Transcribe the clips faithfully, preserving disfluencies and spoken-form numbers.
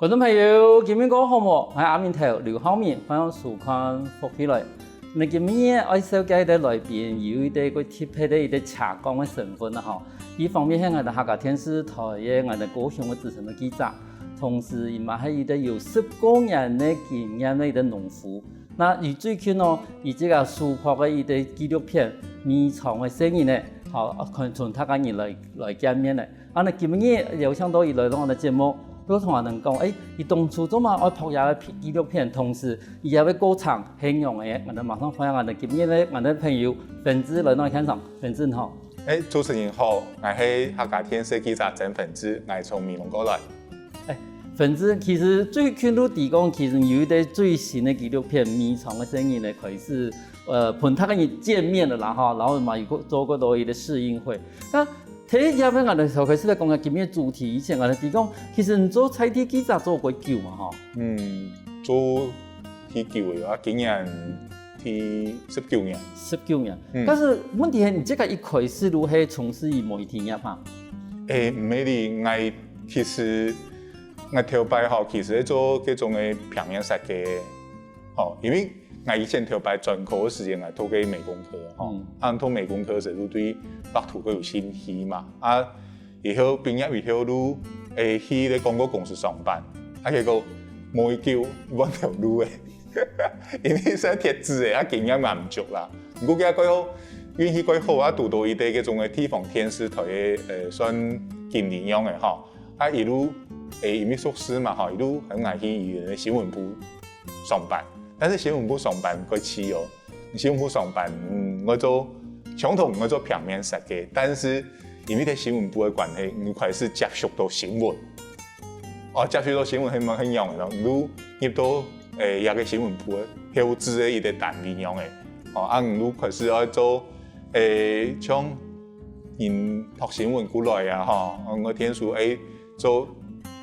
觀眾朋友，今晡日過好無？𠊎阿明頭劉浩明，歡迎收看福氣來。𠊎今晡日愛紹介个來賓有一個較特別个一個斜槓个身份啊吼。一方面係𠊎等客家電視台个𠊎等高雄个資深个記者，同時佢嘛係一個有十過年个經驗个一個農夫。那佢最近哦，佢這個首拍个一個紀錄片《迷藏个細人》呢，好，同大家人來來見面呢。 啊，𠊎今晡日邀請到佢來到𠊎个節目，就同𠊎等講，欸，佢當初做麼愛拍這個紀錄片，同時佢這個過程係仰仔，𠊎等馬上歡迎𠊎等今晡日个𠊎等朋友芬芝來到現場。芬芝你好。欸，主持人好，𠊎係客家電視記者曾芬芝，𠊎從美濃過來。欸，芬芝，其實最近都知講，其實有一個最新个紀錄片《迷藏个細人》呢，開始，呃，同大家人見面了啦哈，然後嘛有做過多一個試映會。那 第一，𠊎等頭開始來講下今日个主題以前，𠊎等知講，其實你做在地記者做幾久嘛吼？嗯，做忒久了啊，今年第十九年。十九年。嗯。但是問題係，你這個一開始就係從事於媒體業嘛？欸，毋係哩，𠊎其實𠊎頭擺吼，其實係做這種个平面設計个。 吼，因為𠊎以前頭擺專科个時節，𠊎讀个美工科吼，嗯。啊，讀美工科時就對畫圖較有興趣嘛。啊，以後畢業以後就，欸，去該廣告公司上班，啊，結果無幾久換條路欸，因為實在忒膣欸，啊，經驗嘛毋足啦。毋過佢也較好，運氣較好啊，堵到一個該種个地方電視台个，呃，算經理樣个吼。啊，一路，欸，因為熟事嘛吼，一路喊𠊎去佢个新聞部 上班。但是新聞部上班較自由，新聞部上班，嗯，𠊎做，相同𠊎做平面設計，但是因為在新聞部个關係，你開始接觸到新聞。哦，接觸到新聞係，係仰仔咯，你就入到，欸，這個新聞部个後製个一個單位樣仔。哦，啊，你就開始愛做，欸，像人讀新聞過來啊，吼，𠊎𢯭手，欸， 做，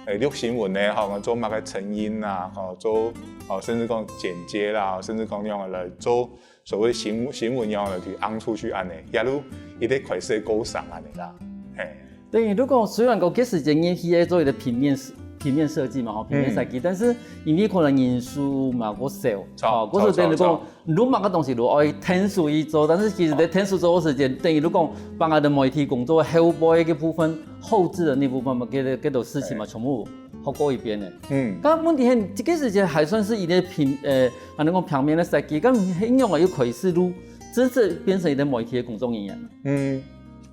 欸，錄新聞呢，吼，𠊎做麼个聲音啊，吼，做，哦，甚至講剪接啦，甚至講仰仔來做所謂新，新聞仰仔來去放出去恁仔，也就一個開始个過程恁仔啦，嘿。等於就講，雖然講該時節你係做一個平面，平面設計嘛，吼，平面設計，嗯。但是因為可能人手嘛較少，著，吼，故所等於講，著，著，著。 你麼个東西你愛𢯭手去做，但是其實在𢯭手做个時間，等於你講，幫𠊎等媒體工作後背个部分，後製个那部分嘛，該个，該兜事情嘛，對。全部學過一遍了。嗯。但問題係，這個時間還算係一個平，呃，恁仔講平面个設計，但係仰仔又開始就真正變成一個媒體个工作人員。嗯，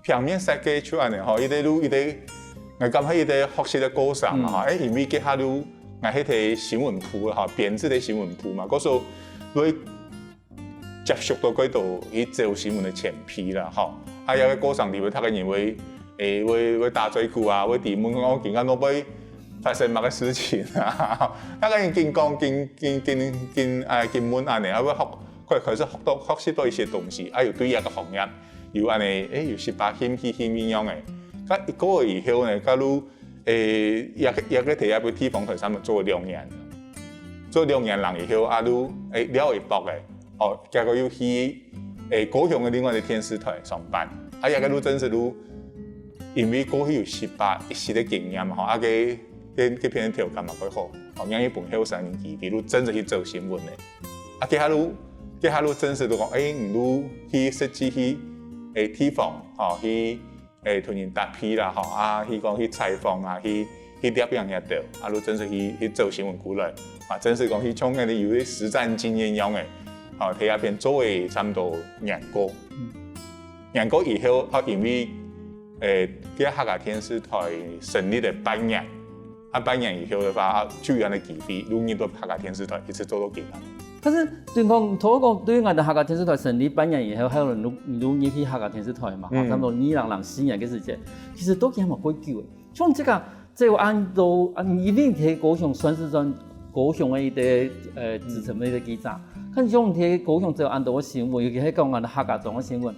平面設計就恁仔吼，一個就一個，𠊎感覺一個學習个過程嘛，嗯。吼，欸，因為該下就 𠊎係在新聞部个吼，編輯个新聞部嘛，故所會接觸到幾多去走新聞个前輩啦吼。啊，這個過程裡背，大家人會，欸，會，會打嘴鼓啊，會提問講今下會發生麼个事情啊，大家人緊講，緊，緊，緊，緊，啊，緊問恁仔，啊，會學，開，開始學到，學習到一些東西，啊，又對這個行業有恁仔，欸，有十八興趣，興趣仰仔。該一個月以後呢，假如 欸，這個，這個在這個地方台上面做兩年，做兩年零以後，啊，就，欸，了一駁欸，哦，結果又去，欸，高雄个另外个電視台上班。啊，這個就真實就，因為過去有十八一息个經驗吼，啊，該，該，該片條件嘛較好，哦，讓一般後生人佢，佢就真實去做新聞个。啊，該下就，該下就真實就講，欸，你就去實際去，欸，地方，吼，去 欸，同人搭配啦吼，啊，去講去採訪啊，去，去攝影遐兜，啊，就真實去，去做新聞過來，啊，真實講去像該有个實戰經驗樣仔，吼，在該片做个差不多年過。嗯。年過以後，啊，因為，欸，這客家電視台成立了半年， 啊，半年以後个話，啊，就有恁仔機會，就入到客家電視台，一直做到今下。但是，對講，頭講，對於𠊎等客家電視台成立半年以後，還有人入，入去客家電視台嘛，嗯。差不多二零零四年个時間，其實到今下嘛過久欸。像這個，這有恁多，啊，因為你在高雄算是算高雄个一個，呃，資深个一個記者，看像你在高雄做恁多个新聞，尤其係講𠊎等客家庄个新聞，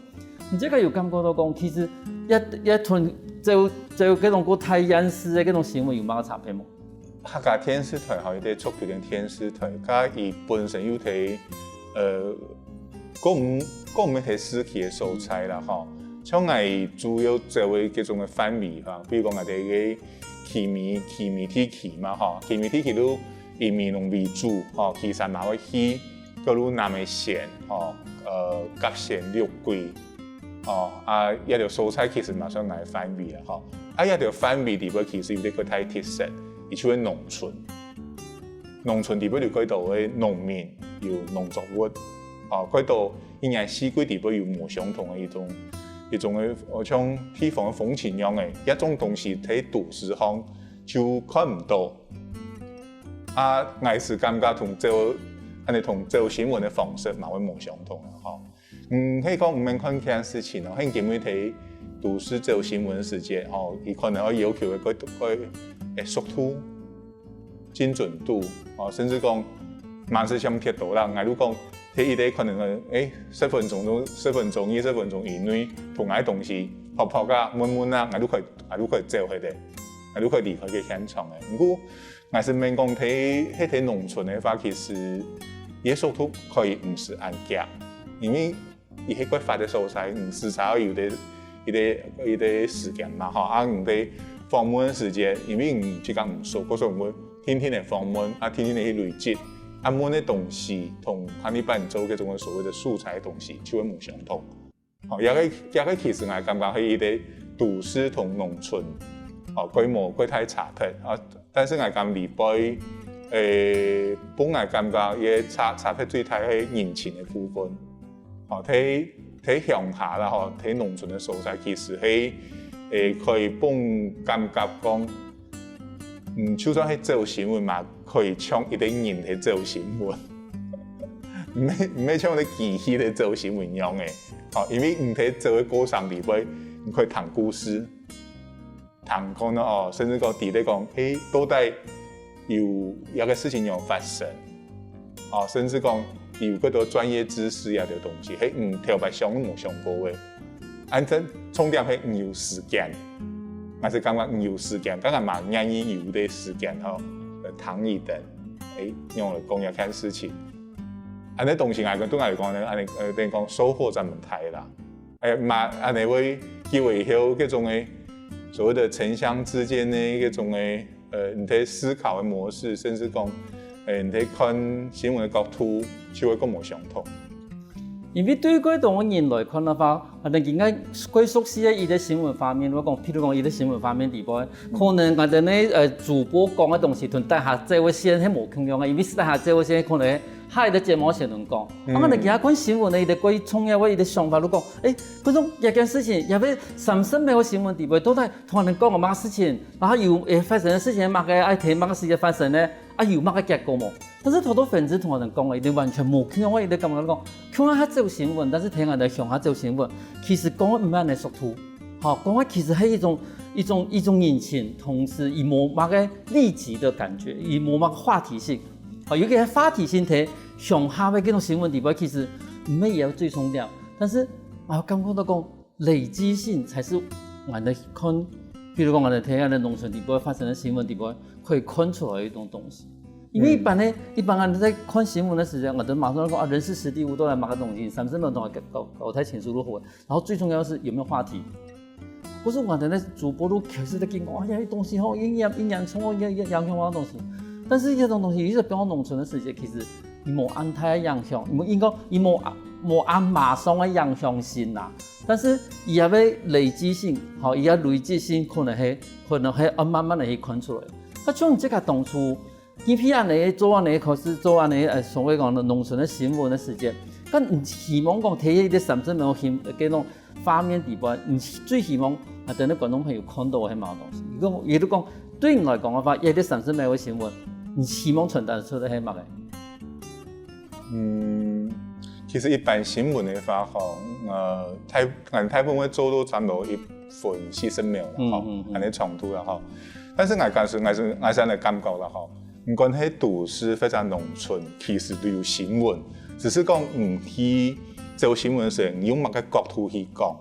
你這個有感覺到講，其實也，也同做，做這種較大縣市个這種新聞有麼个差別無？客家電視台吼，一個族群个電視台，佢本身有在，呃，講，講毋係市區个所在啦吼，像𠊎主要走个這種个範圍哈，比如講𠊎兜个旗美，旗美地區嘛吼，旗美地區就以美濃為主吼，其實嘛會去各路南个縣吼，呃，甲仙、六龜吼，啊，這兜所在其實嘛算𠊎个範圍啊吼。啊，這兜範圍裡背其實有一個大特色，佢就係農村。農村裡背有幾多个農民，有農作物，吼，幾多 一年四季裡背有無相同个一種，一種个，呃，像地方个風情樣个，這種東西在都市項就看毋到。啊，𠊎係感覺同走，恁仔同走新聞个方式嘛會無相同个吼。嗯，可以講毋免看這件事情哦，很因為在都市走新聞个時節吼，佢可能會要求个過，過，欸，速度、 精準度，哦，甚至講，慢時像跌倒啦，𠊎就講，第一个可能，欸，十分鐘中，十分鐘、二十分鐘以內，同𠊎个東西，拍拍啊，問問啊，𠊎就可以，𠊎就可以走忒个，𠊎就可以離開該現場个。毋過，𠊎係毋免講，在，在農村个話，其實，佢个速度可以毋使恁遽，因為 佢係國法个所在，你時常愛有个，一个，一个時間嘛吼，啊，你个訪問个時間，因為你自家毋熟，故所你會定定个訪問，啊，定定个去累積，啊，問个東西同下一擺你做這種个所謂个素材个東西就會無相同。吼，這个，這个其實𠊎感覺係一个都市同農村，吼，規模幾大差別啊。 但是𠊎感覺裡背，欸，分𠊎感覺佢个差，差別最大係人情个部分。吼，在，在鄉下啦吼，在農村个所在，其實係，欸，可以分感覺講，嗯，就算係走新聞嘛，可以像一个人在走新聞，毋係，毋係像个機器在走新聞樣个。吼，因為你在走个過程裡背，你可以聽故事。 聽講哦，甚至講知得講，欸，到底有這个事情有發生，哦，甚至講有幾多專業知識這兜東西，係你頭擺想都無想過个。恁樣重點係你有時間，𠊎係感覺你有時間，當然嘛，願意有个時間吼，來聽佢等，欸，用來講這件事情。恁樣東西𠊎講，對𠊎來講呢，恁樣，呃，等於講收穫真蠻大啦。 欸，嘛，恁樣會久以後，這種个所謂个城鄉之間个這種个，呃，你在思考个模式，甚至講，欸，你在看新聞个角度，就會更無相同。因為對過多个人來看个話，可能應該過熟悉个一个新聞畫面，我講，譬如講一个新聞畫面裡背，可能𠊎兜呢，呃，主播講个東西同大家做个事係無共樣个，因為大家做个事可能下一个節目先能講。啊，可能其他看新聞个一个過重要个一个想法，就講，欸， 可是這件事情，這个三十秒个新聞裡背，到底同人講个麼个事情，然後有會發生个事情，麼个愛聽麼个時間發生呢？啊，有麼个結果無？但是頭頭粉絲同人講个，一定完全無共樣个，一定感覺講，共下走新聞，但是聽人在鄉下走新聞，其實講个毋係恁个速度，吼，講个其實係一種，一種，一種人情，同時佢無麼个立即个感覺，佢無麼个話題性。吼，尤其係話題性，在鄉下个這種新聞裡背，其實毋係佢个最重點，但是啊，感覺到講， 累積性才係𠊎兜看，比如講𠊎兜在𠊎兜農村裡背發生个新聞裡背，可以看出來个一種東西。因為一般呢，一般𠊎兜在看新聞个時間，𠊎兜馬上講啊，人事時地物都來麼个東西，三十秒鐘搞，搞，搞太清楚就好了。然後最重要的是有沒有話題。可是𠊎兜个主播都開始在講，哎呀，這東西吼，一年，一年衝，一，一影響麼个東西。但是這種東西，一直放到農村个時間，其實 無恁大个影響，無，應該，佢無，無恁馬上个影響性啦。但是佢也會累積性，吼，佢个累積性可能係，可能係愛慢慢个去看出來。啊，像這个當初，佢譬恁呢做恁呢，開始做恁呢，呃，所謂講个農村个新聞个時間，但你希望講，在這个三十秒新，呃，這種 畫面底背，你最希望啊，等个觀眾朋友看到个係麼个東西？如果，也就講，對你來講个話，這个三十秒个新聞，你希望傳達出个係麼个？嗯，其實一般新聞个話吼，呃，大，𠊎大部分會做到差不多一分四十秒啦，吼，嗯，嗯，嗯。恁呢長度啦，吼。但是𠊎感受，𠊎係，𠊎係恁呢感覺啦，吼。毋管係都市或者農村，其實都有新聞，只是講你去做新聞个時，你用麼个角度去講。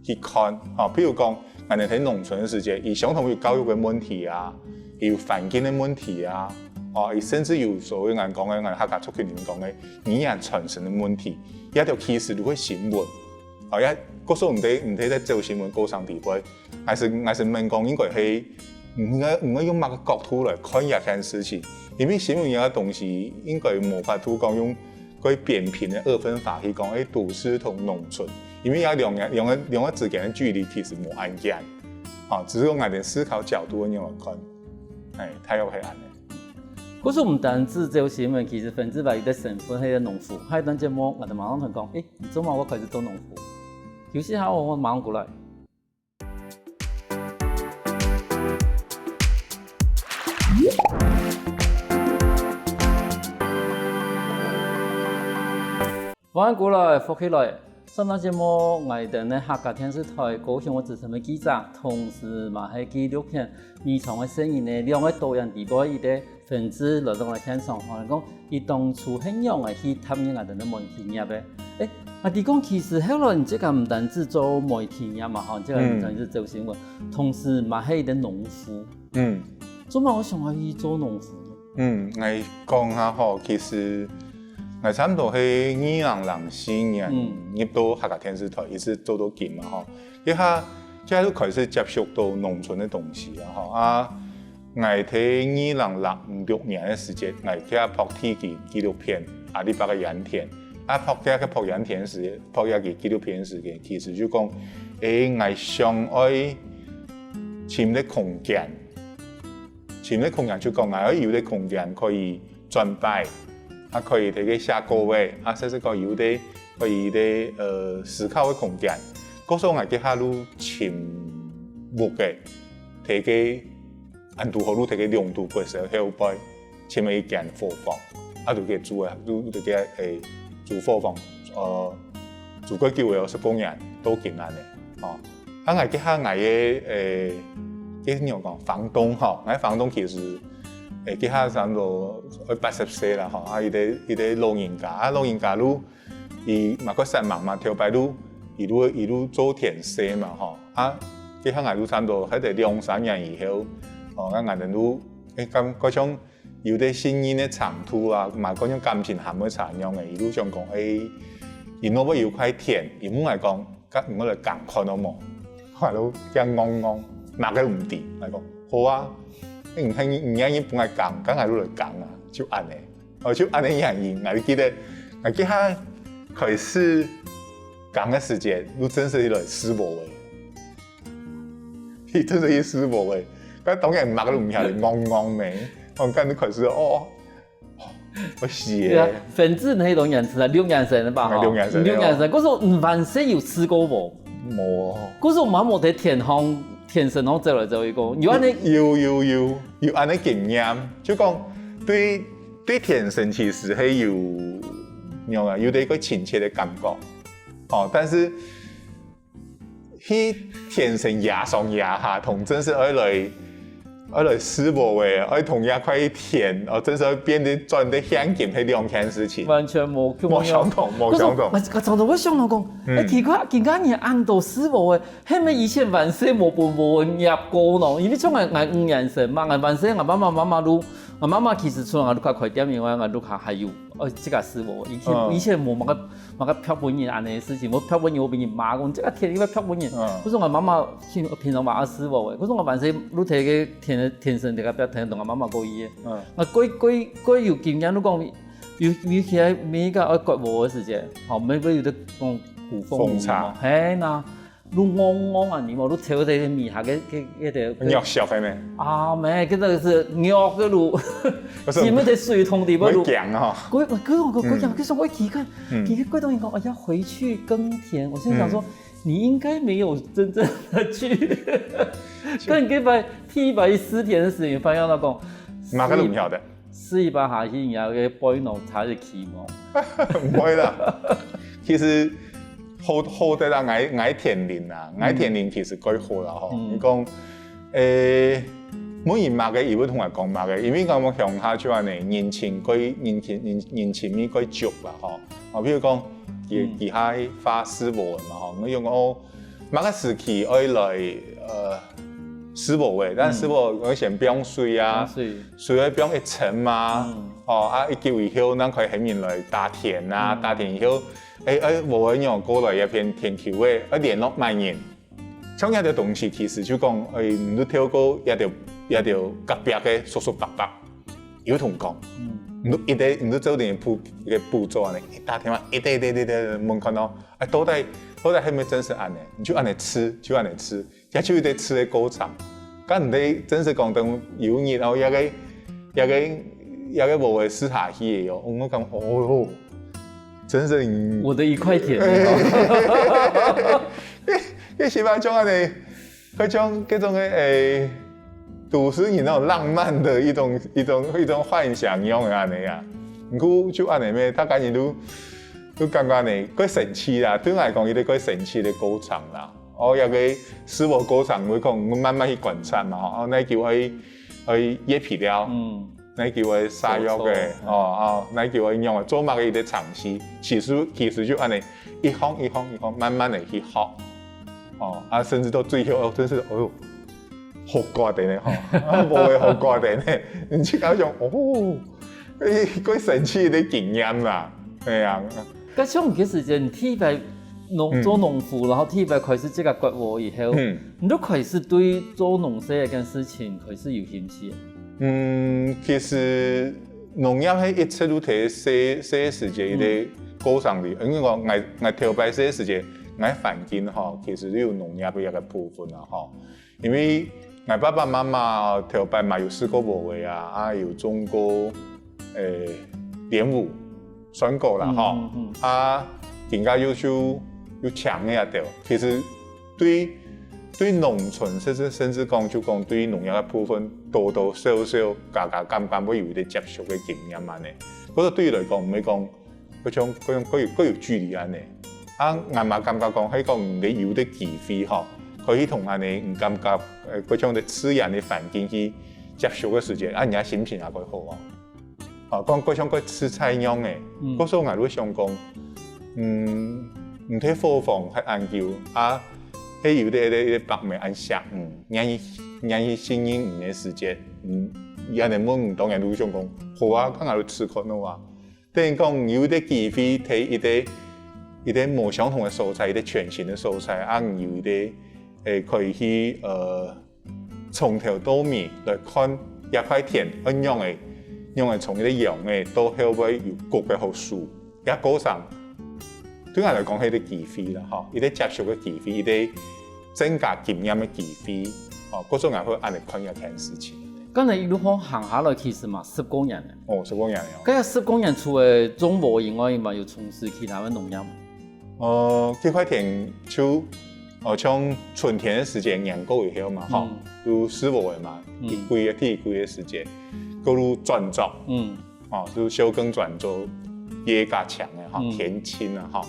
去看，吼，譬如講，𠊎兜在農村个時節，佢相同有教育个問題啊，佢有環境个問題啊，吼，佢甚至有所謂𠊎講个，𠊎客家族群裡面講个語言傳承个問題，這兜其實都係新聞，哦，也故所毋得毋得在走新聞過程裡背，還係還係問講應該係，毋應該毋應該用麼个角度來看這件事情，因為新聞這个東西應該無法度講用過扁平个二分法去講，誒，都市同農村，因為這兩个兩个兩个之間个距離其實無恁遠，哦，只是講𠊎等思考角度會仰般看，誒，大約係恁呢。故所毋單止走新聞，其實芬子佢个身份係農夫，下一段節目𠊎等馬上同佢講，誒，你做麼个會開始做農夫？休息下，𠊎馬上過來。歡迎過來，福氣來！上段節目，𠊎等个客家電視台高雄个資深个記者，同時嘛係紀錄片《迷藏个聲音》个兩个導演裡背一个芬子來到𠊎現場，同𠊎講，佢當初係仰仔去踏入𠊎等个媒體業个。誒，𠊎知講其實後來你自家毋單止做媒體業嘛，吼，你自家毋單止做新聞，同時嘛係一个農夫。嗯，做麼个會想愛去做農夫？ 嗯，𠊎講下吼，其實𠊎差毋多係二零零四年入到客家電視台，一直做到今嘛吼。該下該下就開始接觸到農村个東西啊吼。啊，𠊎在二零零五六年个時節，𠊎去該拍第一支紀錄片《阿里伯个莧田》。啊，拍該个拍莧田時，拍該支紀錄片時間，其實就講，誒，𠊎想愛尋个空間。 尋个空間就講𠊎愛有个空間可以轉擺，啊可以在該寫稿仔，啊甚至講有个可以在呃思考个空間。故所𠊎該下就尋屋仔，在該恁堵好就在該龍圖國小後背尋了一間伙房，啊就該租啊，就就該誒租伙房，呃租幾久了，十過年，到今恁呢，哦。 啊，𠊎該下𠊎个誒，該仰講房東吼，𠊎房東其實誒，該下差毋多愛八十歲啦吼，啊，一个一个老人家，啊，老人家就，佢嘛較煞猛嘛，頭擺就，佢就佢就做田事嘛吼，啊，該下𠊎就差毋多歇了兩三年以後，哦，啊，𠊎等就誒感覺像 有兜信任个程度啊，嘛講像感情還會差樣仔，佢就想講，誒，佢若會有塊田，佢問𠊎講，該你愛來耕看好無？𠊎就驚戇戇，麼个毋知，𠊎講好啊，你你你願意分𠊎耕，該𠊎就來耕啊，就恁呢，哦，就恁呢原因，𠊎就記得，𠊎記下開始耕个時節，就正式去來試禾仔。 佢真係去試禾仔，該當然麼个都毋曉得，戇戇咩，戇戇就開始哦，會死誒。對啊，反正那種年紀啊，六年生了吧？啊，六年生六年生，可是你還是有試過無？無。可是我媽媽在田項、田埂項走來走去過，有恁呢？有有有有恁呢經驗，就講對對田埂其實係有，仰啊，有兜个親切个感覺，哦，但是 去田埂躡上躡下，同真實愛來愛來試禾仔，愛同這塊田，哦，真實愛變得轉得現今係兩件事情。完全無無相同，無相同。我常常會想到講，哎，奇怪，今个人恁多試禾仔，係毋係以前還細無分禾仔過呢？因為像𠊎，𠊎五年生嘛，𠊎還細，𠊎媽媽媽媽都，𠊎媽媽其實除了𠊎屋下開店以外，𠊎屋下還有，哦，自家試禾仔。以前以前無麼个 麼个劈分人恁呢个事情，𠊎劈分人，𠊎分人罵講，這个田你愛劈分人。可是𠊎媽媽平平常嘛也試禾仔，可是𠊎還細就在該田田埂在該蹛田，同𠊎媽媽過夜。𠊎過過過有經驗，就講有有起來每一個愛割禾个時節，吼，每個有兜講鼓風雨嘛，係吶。 就戇戇啊，你無就跳在米下个个个个。肉熟个咩？啊，咩，个个係肉个路，係毋係在水桶底背路？驚啊！佢佢佢佢佢佢說我奇怪，奇怪，過冬講，哎呀，回去耕田，我心想說，你應該沒有真正的去，跟你該擺第一擺試田个時，你發現到講，麼个都毋曉得。 試一擺下去，你个背囊差一期無？毋會啦，其實好好得啦，𠊎𠊎田埂啊，𠊎田埂其實蓋好啦吼。你講，誒，無人麼个，佢會同𠊎講麼个，因為𠊎鄉下就恁呢，人情蓋人情人人情味蓋足啦吼。啊，比如講，佢佢下花師傅嘛吼，我用哦，麼个時期愛來呃。蒔禾仔，但蒔禾愛先放水啊，所以水愛放一層嘛，哦啊，一久以後，正開始人來打田啊，打田以後，哎哎，禾仔仰過來這片田坵仔，愛聯絡麼人。像這兜東西，其實就講，哎，你就透過這兜這兜隔壁个叔叔伯伯，有同講，你就一直你就做點步一個步驟呢，一打電話，一直一直一直問看哦，哎，到底到底係毋係真實恁呢？你就恁呢試，就恁呢試。 這就一個試个過程。該你真實講，等有日哦，這個這個這個禾仔試下去个哦，𠊎感覺哦，真是我的一塊田。這這係嘛種恁呢，該種該種个誒，都市人那種浪漫的一種一種一種幻想樣个恁呢啊。毋過就恁呢咩，大家人都都感覺呢，蓋神奇啦，對𠊎來講，一個蓋神奇个過程啦。 哦，這個試禾過程，𠊎講𠊎慢慢去觀察嘛，哦，哪久愛愛挖肥料，哪久愛撒藥个，哦哦，哪久愛仰仔做麼个一個程序，其實其實就恁呢，一項一項一項慢慢个去學，哦啊，甚至到最後，哦，真是，哦喲，好過的呢，吼，無會好過的呢，你自家想，哦，誒，蓋神奇个經驗啦，係啊。 該像你个時間，你第一擺農做農夫，然後第一擺開始自家割禾以後，你就開始對做農事這件事情開始有興趣。嗯，其實農業係一直都在細細時節一個過程裡，因為𠊎𠊎𠊎頭擺細時節，𠊎環境吼，其實都有農業个一個部分啊吼。 因為𠊎爸爸媽媽頭擺嘛有試過禾仔啊，啊有種過誒蓮霧、酸果啦吼，啊更加又就又青个啊兜。其實對對農村甚至甚至講就講對農業个部分多多少少家家敢敢會有一個接觸个經驗恁呢。不過對於來講，毋會講 各種各種各有各有距離恁呢。啊，𠊎嘛感覺講，係講你有个機會吼，可以同恁呢，你感覺呃各種个自然个環境去接觸个時節，啊，你个心情也會好啊。啊，講各種各自在樣个，嗯，故所𠊎會想講，嗯，你在伙房係恁久啊，係有个个个伯姆恁惜你，願意願意信任你个時節，嗯，佢恁呢問你，當然會想講，好啊，該𠊎就試看咯啊。 等於講有一個機會，在一個一個無相同个所在，一個全新个所在，啊，有一個誒可以去呃從頭到尾來看這塊田，仰仔仰仔從一個秧仔到後尾有谷个好收，這過程對𠊎來講係一個機會啦，吼，一個接觸个機會，一個增加經驗个機會，吼，故所𠊎會恁呢看這件事情。 剛才一路行下來，其實嘛十過年了。哦，十過年了。該十過年除了種禾以外，嘛有從事其他个農業無？呃，這塊田就呃從春天个時節，年過以後嘛，吼，就蒔禾仔嘛，一季个第一季个時節，過路轉作，嗯，哦，就休耕轉作，夜間青个吼，田青啊吼，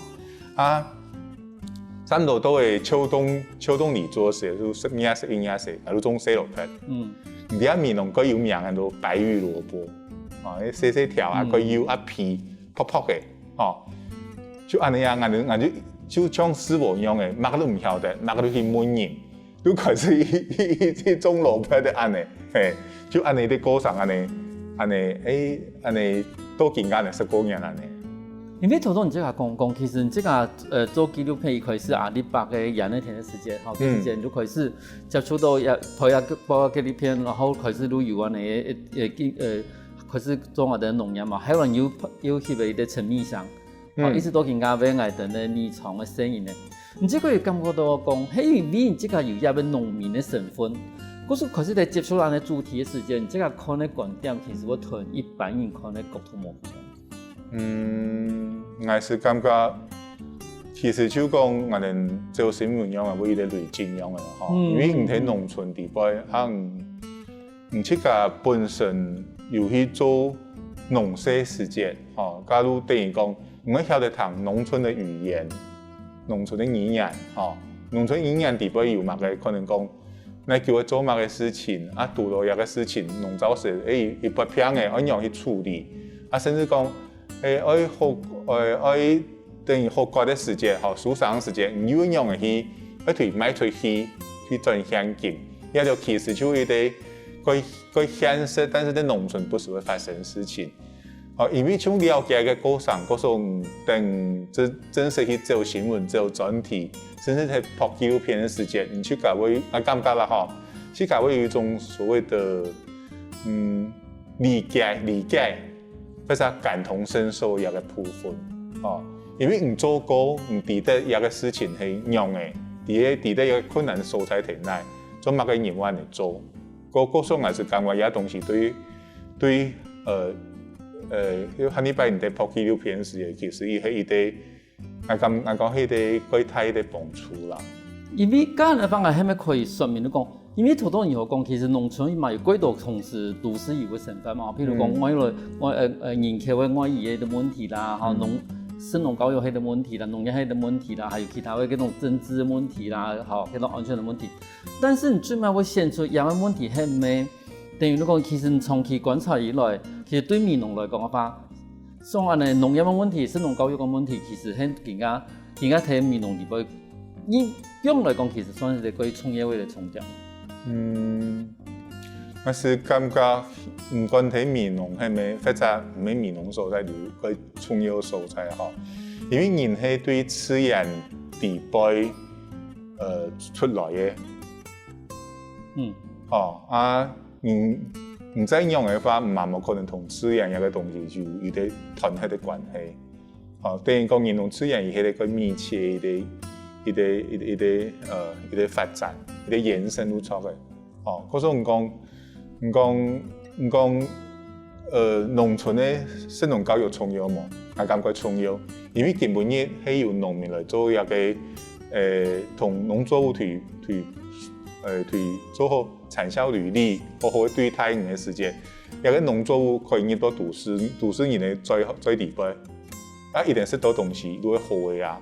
啊。 差毋多到个秋冬秋冬裡做時，就十二月、十一月時，𠊎就種西蘿蔔。嗯，這味攏蓋有名个，都白玉蘿蔔，啊，細細條啊，蓋幼啊皮薄薄个，吼，就恁呢啊，𠊎就𠊎就就像蒔禾樣个，麼个都毋曉得，麼个都去問人，就開始去去去種蘿蔔个恁呢，嘿，就恁呢个過程恁呢，恁呢，誒，恁呢到今个呢十過年恁呢。 因為頭頭你自家講講，其實你自家呃做紀錄片一開始啊，你爸个爺仔田个時節，吼，个時節你就開始接觸到也拍也拍紀錄片，然後開始旅遊啊，你呃呃呃開始做我个農業嘛，後來又又去了一個陳密鄉，哦，一直到今个未來等个米倉个生意呢。你這個有感覺到講，嘿，因為你自家有一個農民个身份，故所開始在接觸恁呢主題个時間，你自家看个觀點其實會同一般人看个角度無共。 嗯，𠊎係感覺，其實就講𠊎等做新聞樣啊，會有一個累積樣个吼，因為你在農村裡背，啊，你自家本身有去做農事時節，吼，假如等於講，你會曉得聽農村个語言，農村个語言，吼，農村語言裡背有麼个可能講 哪久愛做麼个事情，啊堵著這個事情，農造時，誒，一發病誒，愛仰去處理，啊甚至講，誒，愛好，誒，愛等於好割个時節，吼，收成个時節，你又愛仰仔去，愛對賣出去，去賺現金，這兜其實就係一個蓋蓋現實，但是在農村不時會發生事情。好，因為從了解个過程，故所等正正式去做新聞、做專題，甚至在拍紀錄片个時節，你自家會，𠊎感覺啦吼，自家會有一種所謂的，嗯，理解、理解，或者感同身受這個部分，哦，因為你做過，你知得這個事情係仰仔，知得知得這個困難所在在哪，做麼个人會恁仔做。故故所𠊎係感覺這東西對對呃呃，就下禮拜你在拍紀錄片時，其實佢係一個，𠊎感𠊎講係一個蓋大个幫助啦。因為剛才方面係毋係可以說明講，因為頭頭你有講，其實農村嘛有幾多同時都市有个生活嘛，譬如講外來外呃呃人口个外移个問題啦，吼農食農教育个問題啦，農業个問題啦，還有其他个這種政治个問題啦，吼，這種安全个問題。但是你最尾會選出這樣个問題係毋係？等於你講，其實你長期觀察以來，其實對美濃來講个話，像恁仔農業个問題、食農教育个問題，其實係更加更加在美濃裡背，你用來講，其實算係一個重要个重點。嗯，𠊎係感覺，毋管在美濃係毋係，或者毋係美濃所在，都係重要所在吼。因為人係對自然底背呃出來个。嗯，吼啊，你你再仰个話，毋嘛無可能同自然這個東西有一個團結个關係。吼，等於講人同自然佢係一個密切一個一個一個一個呃一個發展，一個延伸都錯个。吼，可是你講你講你講呃農村个食農教育重要無？𠊎感覺重要，因為今晡日係由農民來做這個呃同農作物去去呃去做好產銷履歷，好好對待佢个時節，這個農作物可以入到都市都市人个嘴嘴裡背，啊一定食到東西都會好个啊。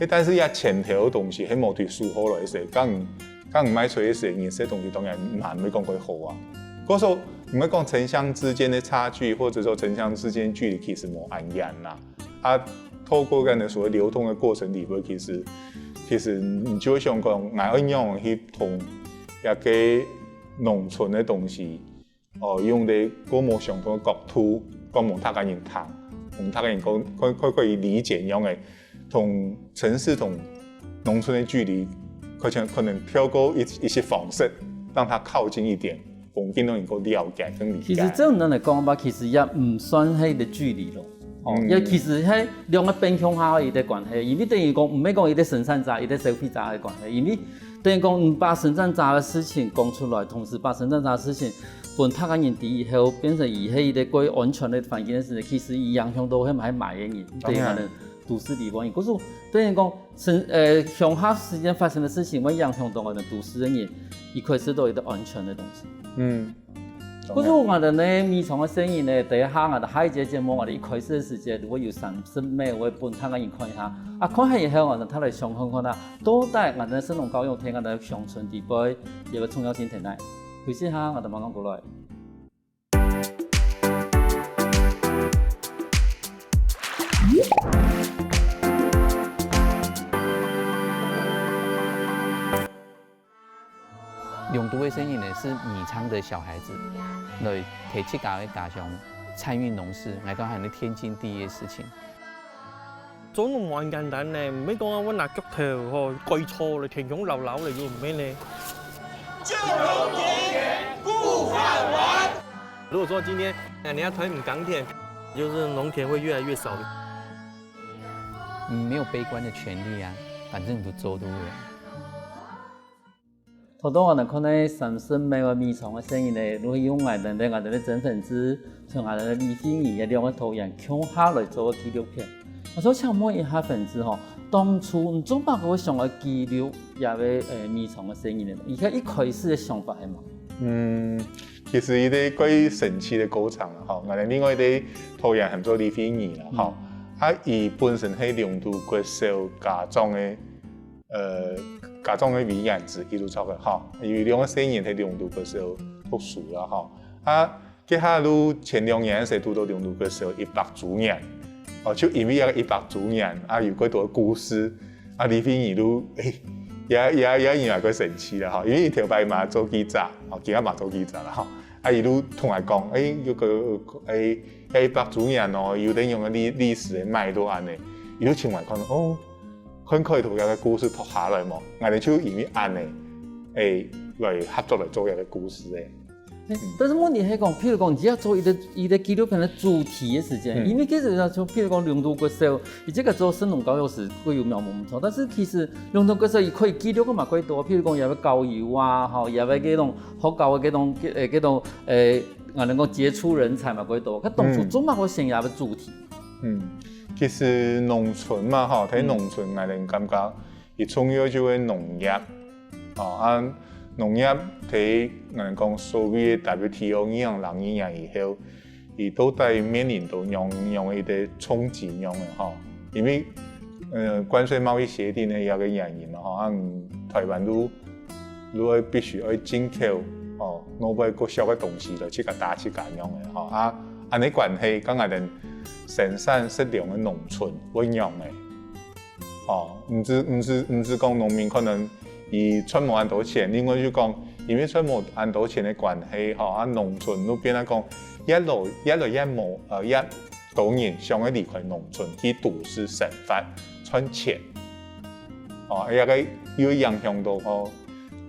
但是這前頭个東西係無對收好來个時，講講賣出个時，人食東西當然毋會講會好啊。故所毋會講城鄉之間个差距，或者說城鄉之間距離其實無恁遠啦。啊，透過恁仔所謂流通个過程裡背，其實其實你就會想講，𠊎愛仰去同這個農村个東西 哦，用一個無相同个角度，講分大家人聽，分大家人講，可可可以理解仰仔，同城市同農村个距離，可能可能透過一一些方式，讓它靠近一點，分更多人能夠了解跟理解。其實這樣來講吧，其實也毋算係一個距離咯。哦，也其實係兩個平行下个一個關係，因為等於講毋係講一個生產者、一個消費者个關係，因為等於講你把生產者个事情講出來，同時把生產者个事情 分大家人知以後，變成佢係一個過安全个環境个時，其實佢影響到係買買个人，對可能都市裡背人。故所等於講，城呃鄉下之間發生个事情，會影響到𠊎兜都市个人，佢開始都有一個安全个東西。嗯，故所𠊎兜呢，米蟲个聲音呢，等一下𠊎兜下一節節目，𠊎兜一開始个時間，如果有三十秒，𠊎會分大家人看一下。啊，看下以後，𠊎兜再來想看看啊，到底𠊎兜个食農教育在𠊎兜鄉村裡背有个重要性在哪？休息下，𠊎兜馬上過來。 兩度个細人仔呢，係米倉个小孩子，來陪自家个家鄉參與農事，𠊎感覺係天經地義个事情。 做農無恁簡單呢，毋係講啊，𠊎拿钁頭吼，改錯了，天公老老了又毋係呢。救農田，顧飯碗。如果說今天，哎，你要團體耕田，就是農田會越來越少的。你沒有悲觀的權利啊，反正你都做都會。 頭到𠊎兜看到三十尾个米蟲个細人仔，就係用𠊎兜个𠊎兜个曾粉枝，像𠊎兜个李慧儀个兩個導演共下來做个紀錄片。𠊎想請問一下粉枝吼，當初你做麼个會想愛記錄這個呃米蟲个細人仔？佢个一開始个想法係麼个？嗯，其實一個蓋神奇个過程啦，吼，𠊎兜另外一個導演喊做李慧儀啦，吼，佢本身係龍都國小家長个 呃，家長个遺願之一就著个吼，因為兩個細人在龍都國小讀書啦吼。啊，該下就前兩年係堵到龍都國小一百週年，哦，就因為這個一百週年，啊，有幾多故事，啊，李慧儀就，誒，也也也因為个生氣啦吼，因為頭擺嘛做記者，吼，今下嘛做記者啦吼，啊，佢就同𠊎講，誒，有个，誒，該百周年哦，有得用个歷歷史个脈絡恁呢，佢就請𠊎看，哦，看開頭該个故事讀下來無，𠊎等就因為恁呢，誒，來合作來做該个故事誒。 但是問題係講，譬如講，你要做一個一個紀錄片的主題的時間，因為其實像譬如講龍都國小，你這個做神農教育係會有苗毛錯，但是其實龍都國小佢可以記錄个嘛，可以多，譬如講也有郊遊啊，吼，也有這種學校的這種呃這種呃，可能講傑出人才嘛，可以多。佢當初做麼个會選這個主題？嗯，其實農村嘛，吼，在農村，𠊎等感覺 佢重要就係農業。哦，啊，農業在𠊎等講所謂个W T O二零零二年以後，佢到底面臨到仰仰个一個衝擊仰个吼？因為，呃，關稅貿易協定个一個原因嘛吼，啊，嗯，台灣都都愛必須愛進口，哦，外背較俗个東西來自家打自家仰个吼，啊，恁呢關係，該𠊎等生產食糧个農村會仰个？ 哦，毋止毋止毋止講農民可能佢賺無恁多錢，另外就講因為賺無恁多錢个關係，吼，啊農村就變到講越來越來越無，呃，越多人想愛離開農村去都市生活賺錢。哦，這個又影響到吼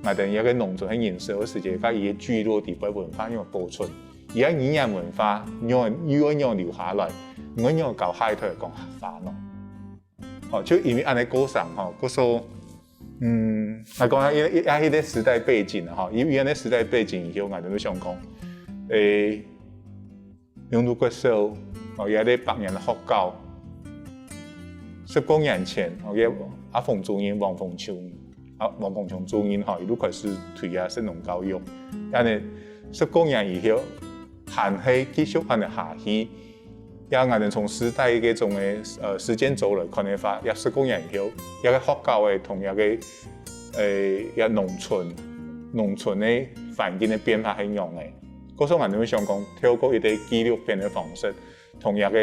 ，𠊎等這個農村个人少个時節，佢个聚落底背文化仰保存，佢个語言文化又又愛仰留下來，又愛仰教下一代講客話呢？ 哦，就因為恁呢過程吼，故所，嗯，來講啊，也也也係个時代背景啊吼，因為恁呢時代背景以後，𠊎就想講，誒，龍都國小，哦，也係百年个學校，十過年前，哦，也阿馮主任、王鳳秋，啊，王鳳秋主任吼，佢就開始推啊神農教育，恁呢十過年以後，還係繼續恁呢下去。 也𠊎等從時代个種个，呃，時間軸來看个話，也十過年以後，這個學校个同這個，呃，這農村，農村个環境个變化係仰个。故所𠊎等會想講，透過一個紀錄片个方式，同這個，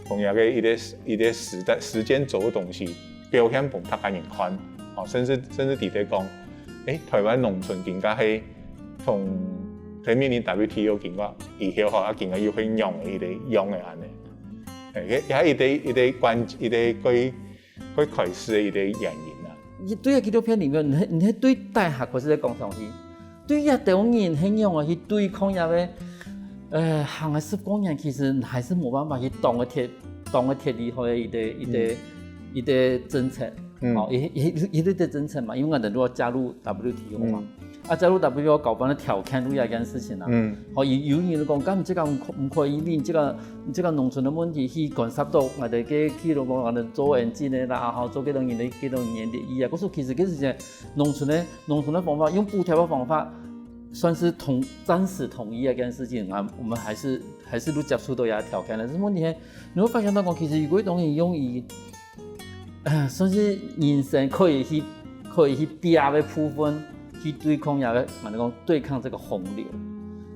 同這個一個一個時代時間軸个東西， 表現分大家人看，哦，甚至甚至知得講，誒，台灣農村今下係同在面臨W T O經過以後吼，啊，今下又係仰个一個仰个恁呢。誒，這這一個一個關一個最最開始个一個原因啊。你對這紀錄片裡面，你係你係對大學開始在講東西，對這兜人係仰个去對抗這個，呃，行了十過年，其實還是無辦法去擋个鐵擋个鐵厲害个一個一個。一個政策，嗯，哦，一一一個政策嘛，因為𠊎等都要加入W T O嘛，啊，加入W T O搞翻了條件都一件事情啊，嗯，好，有有人講，幹這個毋可毋可以，因為這個這個農村个問題去干涉到𠊎等个去，比如講𠊎等做環境个啦，吼，做幾多人个幾多人个利益啊，故所其實其實農村个農村个方法，用補貼个方法，算是同暫時同意个一件事情啊，我們還是還是都接觸到這條件个，但是問題係， 你會發現到講，其實有幾多東西用於，呃，算是人生可以去可以去拚个部分，去對抗這個，𠊎等講對抗這個洪流。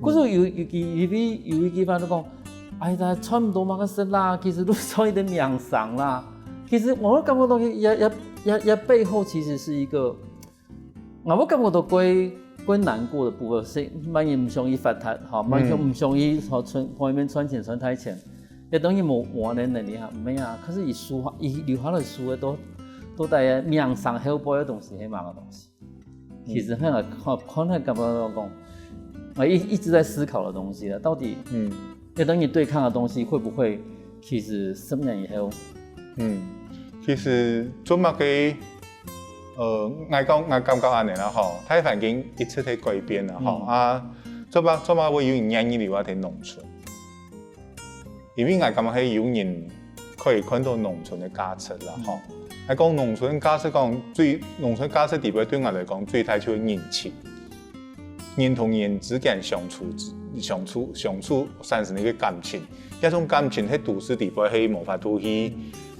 可是有有有有一有一句話就講，哎呀，賺毋多麼个事啦，其實都賺一點命長啦。其實我感覺到也也也也背後其實是一個 𠊎會感覺到最最難過个部分係，萬一毋想去發達，吼，萬一毋想去吼賺外面賺錢賺大錢，也等於無無恁个能力哈，毋係啊，可是佢書哈，佢留下來書个都都帶命長後背个東西係麼个東西？其實很好看，看很感覺到講，啊一一直在思考的東西啊，到底嗯，也等於對抗的東西會不會其實十年以後 嗯，其實做麼个，呃，𠊎講𠊎感覺恁呢啦吼，大環境一直在改變啦吼，啊，做麼做麼會有人願意留下在農村？因為𠊎感覺係有人可以看到農村个價值啦吼。𠊎講農村價值講最農村價值底背對𠊎來講最大就係人情。 人同人之間相處相處相處產生个感情，這種感情係都市底背係無法度去，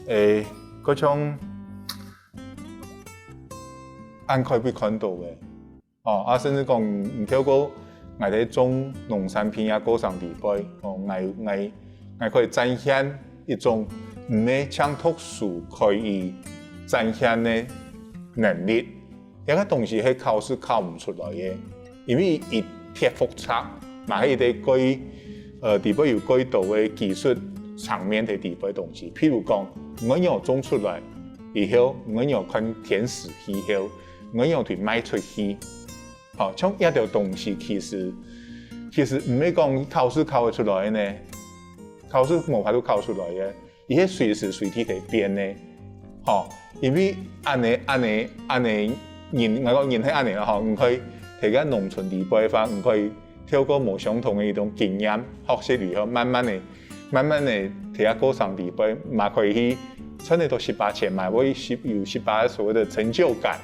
誒，該種恁開會看到个。哦，啊，甚至講，你透過𠊎在種農產品啊過程底背，哦，𠊎𠊎𠊎可以展現一種毋係淨讀書可以展現个能力。這個東西係考試考毋出來个，因為佢忒複雜，嘛係一個蓋，呃，底背有蓋多个技術層面在底背个東西。譬如講，𠊎仰種出來以後，𠊎仰看天時氣候，𠊎仰對賣出去。好，像這兜東西其實，其實毋係講考試考得出來个呢，考試無法度考出來个。 佢係隨時隨地在變个。吼，因為恁呢、恁呢、恁呢，人，𠊎講人係恁呢啦吼，你可以在該農村底背个話，你可以透過無相同个一種經驗、學習以後，慢慢个、慢慢个在該過程底背，嘛可以去賺得到食飽錢嘛，會有食，有食飽所謂个成就感。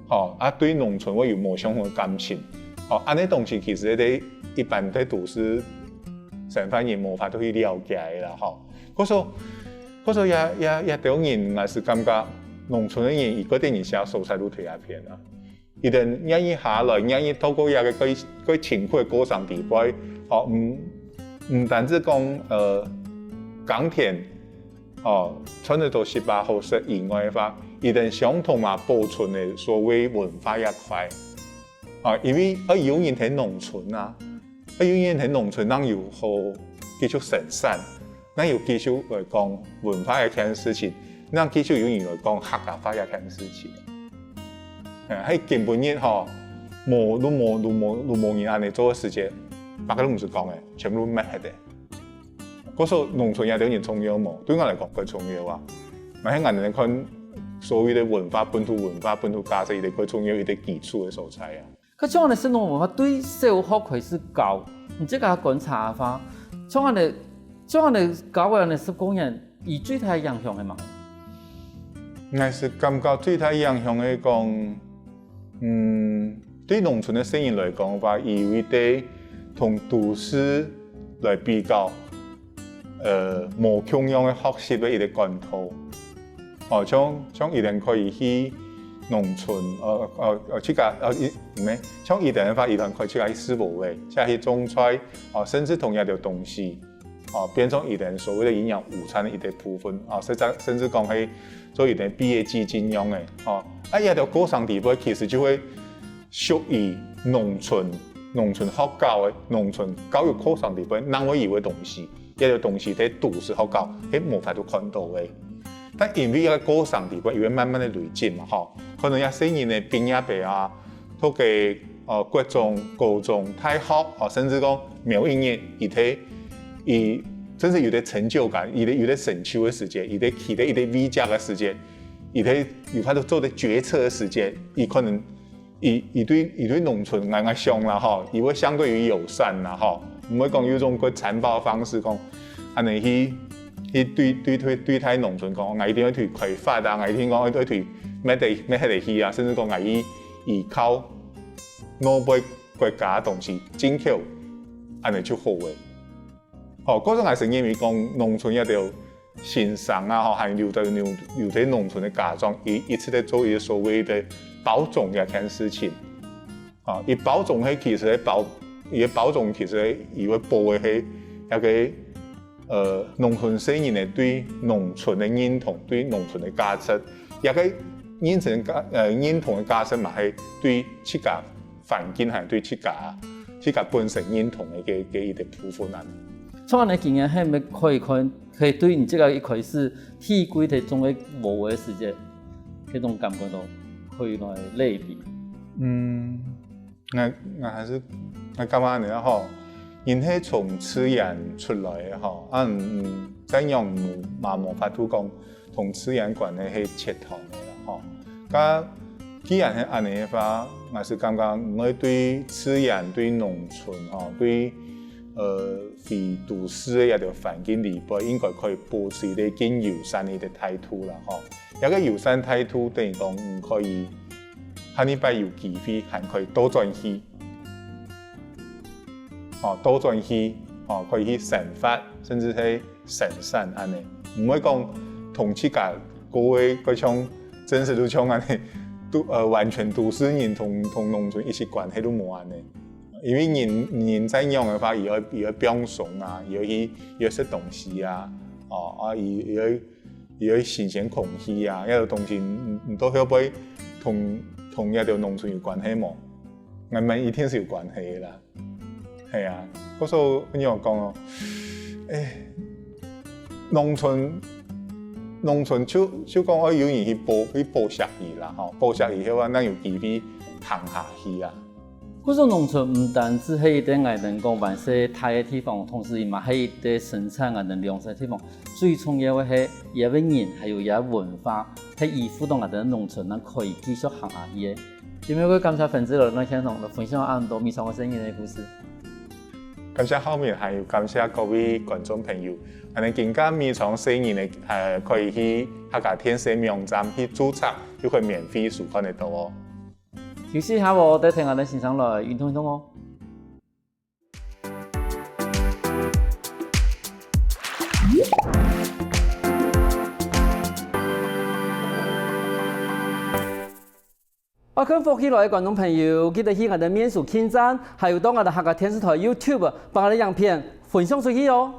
吼，啊，對農村會有無相同个感情。吼，恁呢東西其實在一般在都市生活人無法度去了解个啦，吼。故所，故所這，這，這兜人，𠊎係感覺農村个人，佢个電影寫所在都在這片啊。佢等願意下來，願意透過這個蓋，蓋辛苦个過程底背，吼，毋，毋單止講，呃，耕田， 哦，賺得到食飽好食以外个話，佢等相同嘛保存个所謂文化這塊。啊，因為愛有人在農村啊，愛有人在農村，正有好繼續生產，正有繼續來講文化這件事情，正繼續有人來講客家話這件事情。嗯，係今晡日吼，無，都無，都無，都無人恁呢做个時節，麼个都毋使講个，全部都滅忒个。 故所農村這兜人重要無？對𠊎來講，蓋重要啊。嘛係𠊎等看所謂个文化、本土文化、本土價值，一個蓋重要、一個基礎个所在啊。該像恁呢食農文化對小學開始教，你自家觀察个話，像恁呢，像恁呢教个恁呢十過年，佢最大影響係麼个？𠊎係感覺最大影響係講， 嗯，對農村个細人來講个話，佢有一個同都市來比較，呃，無共樣个學習个一個管道。哦，像，像佢等可以去農村，呃，呃，呃，自家，呃，佢，毋係，像佢等个話，佢等可以自家去四寶尾，自家去種菜，哦，甚至同這兜東西， 哦，變成佢等所謂个營養午餐个一個部分，哦，甚至，甚至講係做佢等畢業季恁樣个，哦。啊，這兜過程底背其實就會屬於農村，農村學校个，農村教育課程底背，另外有个東西，這兜東西在都市學校係無法度看到个。但因為這個過程底背，佢會慢慢个累積嘛，吼，可能這細人个畢業个啊， 讀个，呃，國中、高中、大學，哦，甚至講某一日，佢在，佢真係有兜成就感，佢在有兜成就个時節，佢在佢在一個位置个時節，佢在有法度做得決策个時節，佢可能，佢，佢對，佢對農村，𠊎，𠊎想啦吼，佢會相對於友善啦吼，毋會講有種个殘暴个方式講，恁呢去，去對，對，對，對待農村講，𠊎一定愛對開發啊，𠊎一定講愛對，愛對，乜得，乜係得去啊，甚至講𠊎去依靠 外背國家个東西進口，恁呢就好个。吼，故所𠊎係認為講農村這兜先生啊，吼，還有留在，留，留在農村个家長，佢一直在做一個所謂个包裝這件事情。啊，佢包裝係其實係包，佢个包裝其實佢會包个係那個 呃，農村細人个對農村个認同，對農村个價值，這個認同價，呃，認同个價值嘛，係對自家環境，還對自家，自家本身認同个，个，个一個部分啊。創辦个經驗係毋係可以看，可以對你這個一開始第一季在種个禾个時節，該種感覺到可以來類比？嗯， 𠊎，𠊎還係，𠊎感覺恁呢吼，人係從自然出來个吼，啊，嗯，再仰無，嘛無法度講同自然關係係切斷个啦吼。該既然係恁呢个話，𠊎係感覺𠊎對自然、對農村吼，對，呃，非都市个一條環境裡背，應該可以保持一個更友善个一個態度啦吼。 這個友善態度等於講，你可以下禮拜有機會還可以倒轉去，哦，倒轉去，哦，可以去生活，甚至係生產恁呢。毋會講同自家過个，過像真實就像恁呢，都，呃，完全都市人同，同農村一息關係都無恁呢。因為人，人再仰个話，佢愛，佢愛放鬆啊，佢愛去，佢愛食東西啊，哦，啊，佢，佢愛 佢个新鮮空氣啊，這兜東西，你，你到後背同同這兜農村有關係無？𠊎問一定係有關係个啦。係啊，故所仰講哦，誒，農村農村就就講愛有人去保去保惜佢啦，吼，保惜佢个話，正有機會行下去啊。故所農村毋單止係一個𠊎等講還係大个地方，同時佢嘛係一個生產𠊎等糧食个地方。最重要个係，佢个人還有佢个文化，係依附到𠊎等農村，正可以繼續行下去个。今晡日感謝粉絲來到現場，分享恁多米倉个細人个故事。感謝浩明，還有感謝各位觀眾朋友。恁呢今下米倉細人个，呃，可以去客家電視網站去註冊，就可以免費收看得到哦。休息一下哦，等𠊎等先生來運動運動哦。愛看福氣來个觀眾朋友，記得去𠊎等面書點讚，還有到𠊎等客家電視台YouTube，幫𠊎等影片分享出去哦。